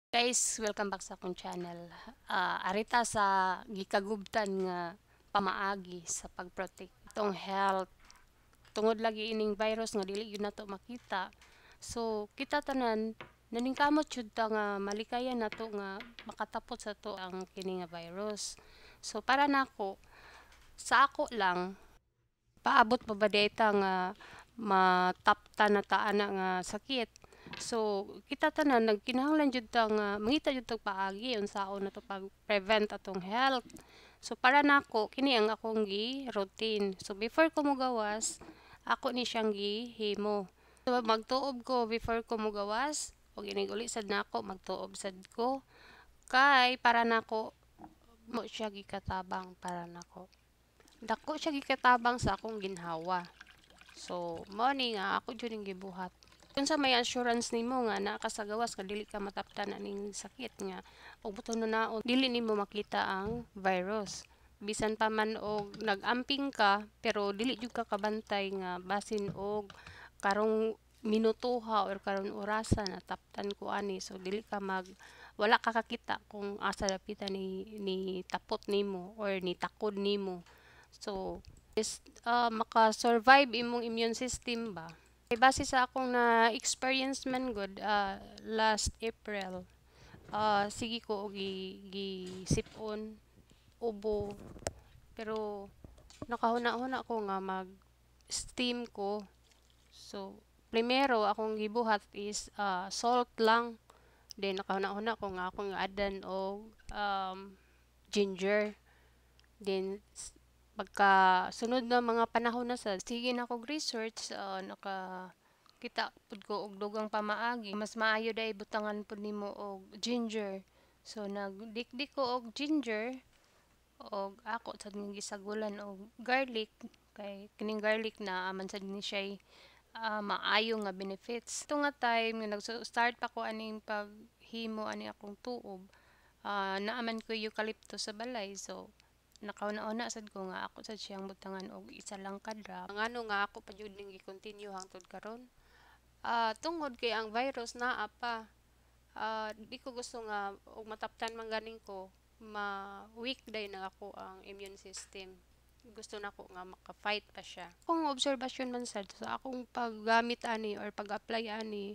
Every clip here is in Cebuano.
Guys, welcome back sa akong channel. Arita sa gikagubtan nga pamaagi sa pag-protect atong health. Tungod lagi ining virus nga dili gyud nato makita. So kita tanan naningkamot jud ta nga malikayan nato nga makatapot sa ato ang kini nga virus. So para nako, sa ako lang, paabot pa ba diay ta nga mataptan na ta ana nga sakit? So kita tanan nagkinahanglan jud ta nga mangita jud tag paagi unsaon nato pag-prevent atong health. So para nako, kini ang akong gi-routine. So before ko mogawas, ako ni siyang gihimo. So magtuob ko before ko mogawas ug inig uli sad nako, magtuob sad ko kay para nako mo siya gikatabang. Para nako, dako siya gikatabang sa akong ginhawa. So mao ni nga ako jud ning gibuhat. Unsa may assurance nimo nga naa ka sa gawas nga dili ka mataptan aning sakit nga ug buton naon dili nimo makita ang virus? Bisan pa man og nag-amping ka, pero dili jud ka kabantay nga basin og karong minutuha or karon orasa nataptan ko ani. So dili ka mag wala ka kakita kung asa dapita ni tapot nimo or ni takod nimo. So is maka-survive imong immune system ba. Kay base sa akong na experience man gud last April, sige ko og gi sip-on, ubo, pero nakahuna-huna ko nga mag steam ko. So primero akong gibuhat is salt lang. Then nakahuna-huna ko nga akong add-an og ginger. Then pagka sunod na mga panahon na sad, sige na kog research, naka kita pud ko og dugang pamaagi. Mas maayo diay butangan pud nimo og ginger. So nagdikdik ko og ginger og ako sad nga gisagulan og garlic kay kining garlic naa man sad ni siya'y maayo nga benefits. Ato nga time nga nag-start pa ko aning paghimo ani akong tuob, naa man ko'y eucalyptus sa balay, so nakahuna-huna sad ko nga ako sad siyang butangan og isa lang ka drop. Ngano nga ako pa jud ning gi-continue hangtod karon? Tungod kay ang virus naa pa. Di ko gusto nga og mataptan man ganing ko, ma-weak dayon ang ako ang immune system. Gusto nako nga maka-fight pa siya. Akong obserbasyon man sad sa akong paggamit ani or pag-apply ani,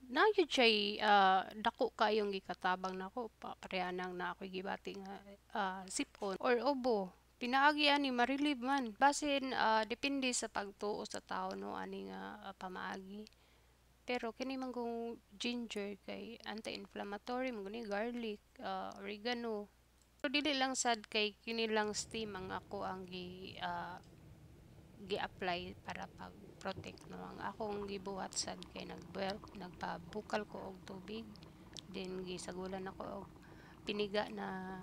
naa gyud siya'y dako kaayong gikatabang nako pa pareha nang naa ko'y gibati nga sipon or ubo. Pinaagi ani ma-relieve man. Basin depende sa pagtuo sa tawo no ani nga pamaagi. Pero kini man kung ginger kay anti-inflammatory man guni, garlic, oregano. Pero dili lang sad kay kini lang steam ang ako ang gi-apply para pag-protect no. Ang akong gibuhat sad kay nag-boil, nagpabukal ko og tubig, then gisagulan nako og piniga na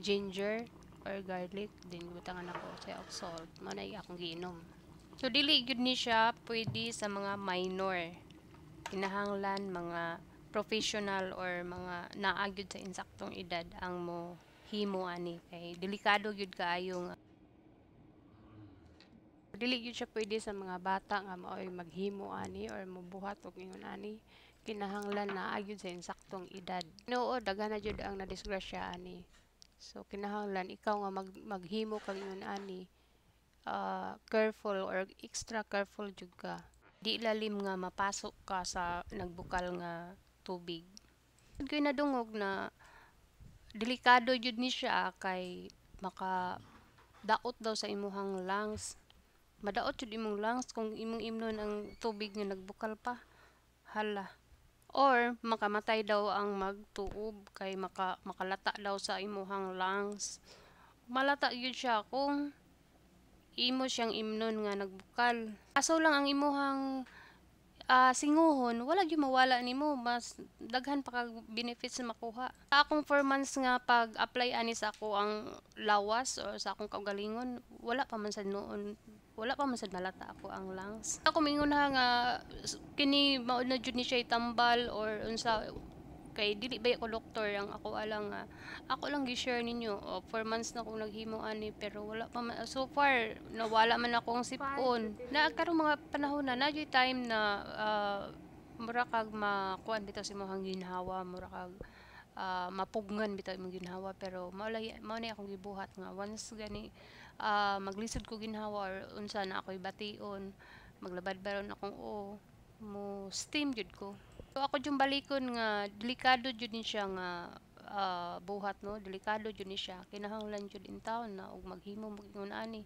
ginger or garlic, then gibutangan nako siya og salt. Mao na akong giinom. So dili gyud ni siya pwede sa mga minor. Kinahanglan mga professional or mga naa gyud sa insaktong edad ang mo himo ani kay delikado gyud kaayo nga dili gyud siya pwede sa mga bata nga maoy maghimo ani or mobuhat og ingon ani. Kinahanglan naa gyud sa insaktong edad. Tinuod, daghan na jud ang nadisgrasya ani. So kinahanglan ikaw nga maghimo kag ingon ani, careful or extra careful jud ka. Di lalim nga mapasok ka sa nagbukal nga tubig. Ko'y nadungog na delikado jud ni siya kay maka daot daw sa imuhang lungs. Madaot jud imong lungs kung imong imnon ang tubig nga nagbukal pa. Hala. Or makamatay daw ang magtuob kay makalata daw sa imuhang lungs. Malata gyud siya kung imo siyang imnon nga nagbukal. Aso lang ang imuhang singuhon, wala gyud mawala nimo, mas daghan pa kag benefits na makuha. Sa akong 4 months nga pag-apply ani sa ako ang lawas or sa akong kaugalingon, wala pa man sad noon, wala pa man sad malata ako ang lungs. Ako mingon ha nga kini mao na jud ni siya tambal or unsa kay dili ba ko doktor. Ang ako alang nga ako lang gi-share ninyo. O, 4 months na ko naghimo ani pero wala pa man so far nawala man akong sipon. Na karong mga panahon na naa time na Mura kag makuan bitaw sa imong ginhawa, mura kag mapugngan bitaw imong ginhawa, pero mao lagi mao ni akong gibuhat nga once gani maglisod ko ginhawa or unsa na ako'y bation, maglabad baron akong uo, mo steam jud ko. So ako jud balikon nga delikado jud ni siya nga buhat, no, delikado jud ni siya. Kinahanglan jud intawon na og maghimo mo ingon ani,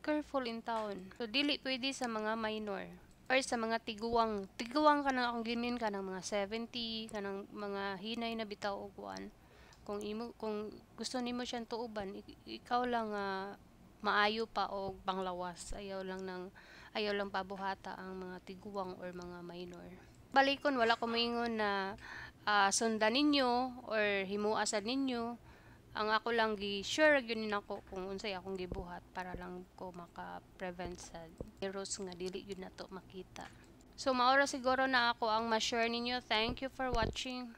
careful intawon. So dili pwede sa mga minor or sa mga tiguang. Tiguang kanang akong gi-mean, kanang mga 70, kanang mga hinay na bitaw og kuan. Kung gusto nimo siyang tuoban, ikaw lang nga maayo pa og panglawas. Ayaw lang pabuhata ang mga tiguang or mga minor. Balikon, wala ko moingon na sundan ninyo or himua sad ninyo. Ang ako lang gi-share gyud ni nako kung unsay akong gibuhat para lang ko maka-prevent sa virus nga dili gyud nato makita. So mao ra siguro na ako ang ma-share ninyo. Thank you for watching.